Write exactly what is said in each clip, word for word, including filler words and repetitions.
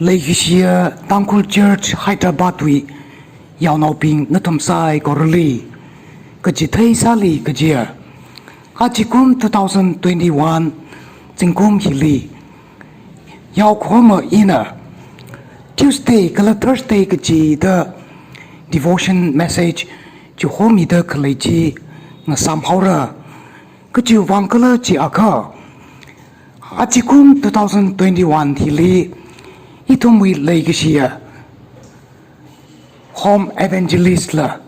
Leikashiya Tangkhul Church Hyderabad wui yaonaobing nathum saikorali kachithei sāli kajiya, achikum two thousand twenty-one zingkum hili yaokahoma ina Tuesday kala Thursday kachida devotion message chihomida khalei chi ngasāmhaora. Kachiwui vang khala chiakha, achikum two thousand twenty-one hili ithumwui leikashiya home evangelist la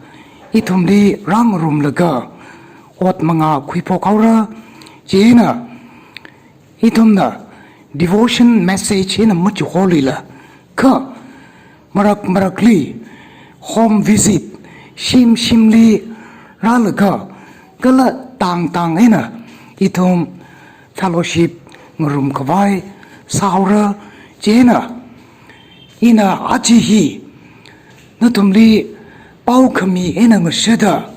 ithumli rāngarumlaga ot mangā khuiphokhaora. Chieina ithumna devotion message eina machiholila, kha marak marakli home visit, shim shimli rālaga kala tangtang eina ithum fellowship ngarumkhavai sāhaora. Chieina ina aja hi nathumli paokhami eina ngashada,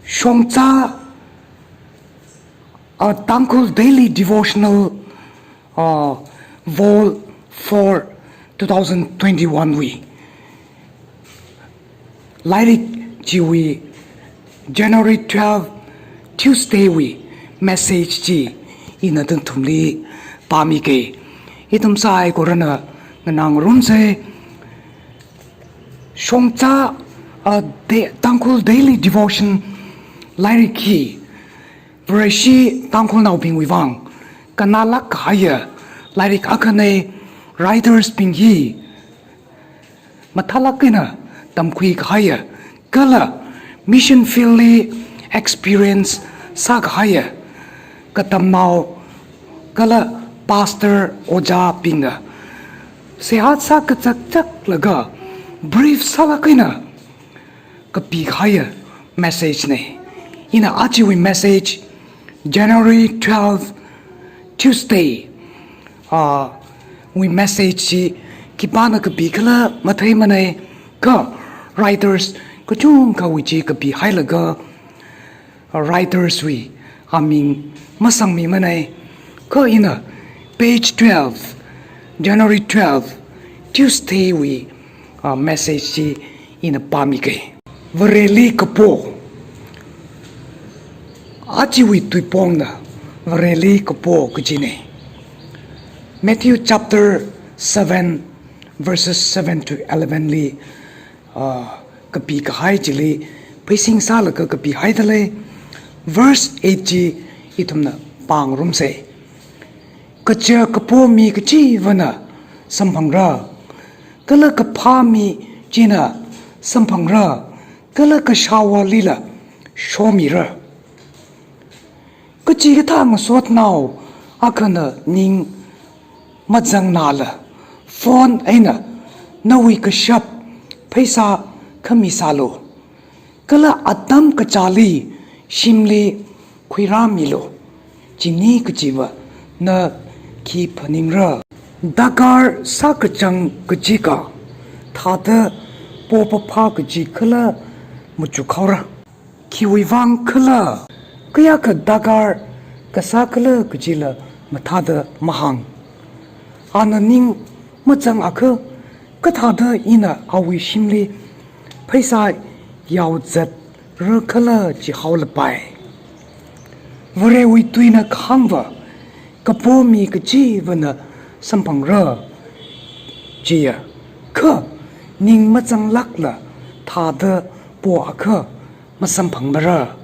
Shongza, a Tangkhul Daily Devotional, uh, Vol four, two thousand twenty-one wui lairik chiwui January twelve, Tuesday wui message chi ina nathumli pāmikei. Ithum saikorana nganāngarumsei. Shongza, a, De-, Tangkhul Daily Devotion lairik hi Vareshi Tangkhulnaobingwui vang kannālāk kahaiya lairik akhanei. Writers bing hi mathālāk eina tamkhuikahaiya kala mission field li experience sākahaiya katamnao kala pastor ojābingna seihā sākazakzaklaga brief sālāk eina kapikahaiya message nei. Ina ajawui message, January twelve, Tuesday, ah, wui message chi khipāna kapikhala matheimanei, kha writers kachungkhawui chi kapihailaga, ah, writers wui aming masangmimanei. Kha ina page twelve, January twelve, Tuesday wui, ah, message chi ina pāmikei. Vareli kapo. Ajawui tuipongna Vareli kapo kajinei. Matthew chapter seven, verses seven to eleven li, ah, kapikahai chili pheisin sālaga kapihaidalei. Verse eight chi ithumna pāngarumsei. Kaja kapo mi kachivana samphangra, kala kaphā mi china samphangra, kala kashāvālila shomira. Kachikathā ngasotnao akhana ning mazangnala, phone eina nawui kashap pheisā khami sālu, kala atam kachāli shimli khuirāmilu. Chini kachiva na khi phaningra? Darkar sākachang kachika thāda po paphā kaji khala machukhaora. Khiwui vang khala, kayākha darkar kasā khala kajila mathāda mahāng. Ana ning mazangakha, kathāda ina awui shimli pheisā yaozatra khala chihaolapai. Varewui tuina kahāngva, kapo mi kachivana samphangra jiya, kha ning mazanglākla thāda poakha masamphangmara.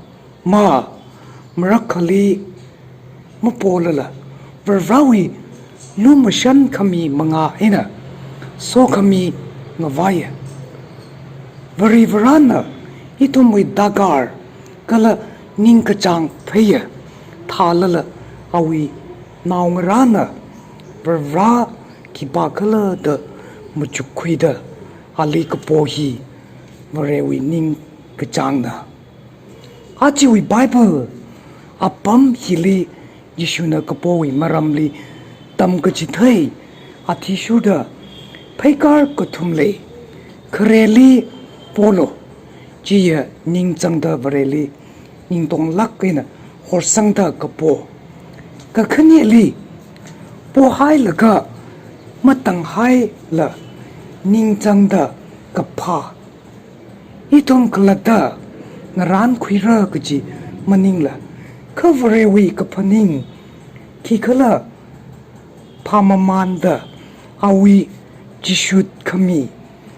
Ma, marakhali mapolala, Varivarāwui lumashan khami mangā eina sokhami ngavaiya. Varivarāna ithumwui darkar kala ningkachāng theiya. Thālala awui naongarāna Varivarā khipākhala da machukkhuida ali kapo hi Varewui ningkachāngna. Ajawui Bible apam hili Jishuna kapowui maramli tamkachithei athishurda pheikar kathum lei. Khareli polu, chiya ningchāngda Vareli ningtonglāk eina horsangda kapo. Kakhaneli, pohailaga Matanghaila ningchāngda kaphā. Ithum khalatta ngarankhuira kaji maningla, kha Varewui kaphaning khikhala phāmamānda awui chishut khami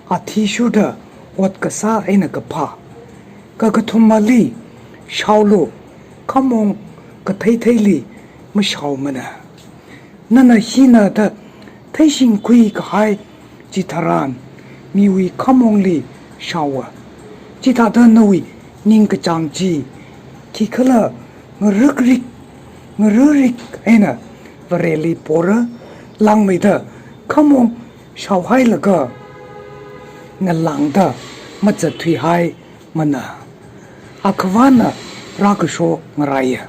athishurda ot kasā eina kaphā. Kakathumali shaolu, khamong katheitheili mashaomana. Nana hina da theishingkhui kahai chitharan miwui khamongli shaowa. Chithāda nawui ningkachāng chi khikhala ngarukrik, ngarurik eina Vareli pora, langmeida khamong shaohailaga ngalāngda mazatthuihaimana. Akhavana rākasho ngaraiya.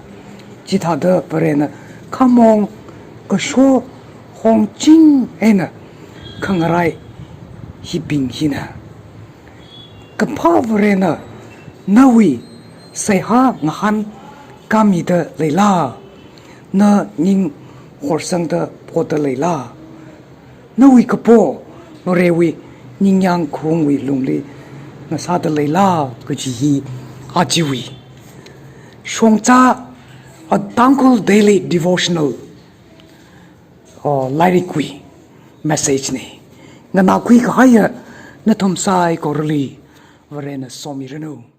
Chithāda Varena khamong kasho hongching eina khangarai hibing hina. Kaphā Varena nawui seihā ngahān kamida leila? Na ning horsangda poda leila? Nawui kapo Varewui ningyāng khaungwui lungli ngasāda leila kaji hi ajawui Shongza, a Tangkhul Daily Devotional, uh, lairikwui message na. Nganākhui kahaiya nathum saikorali Varena somiranu.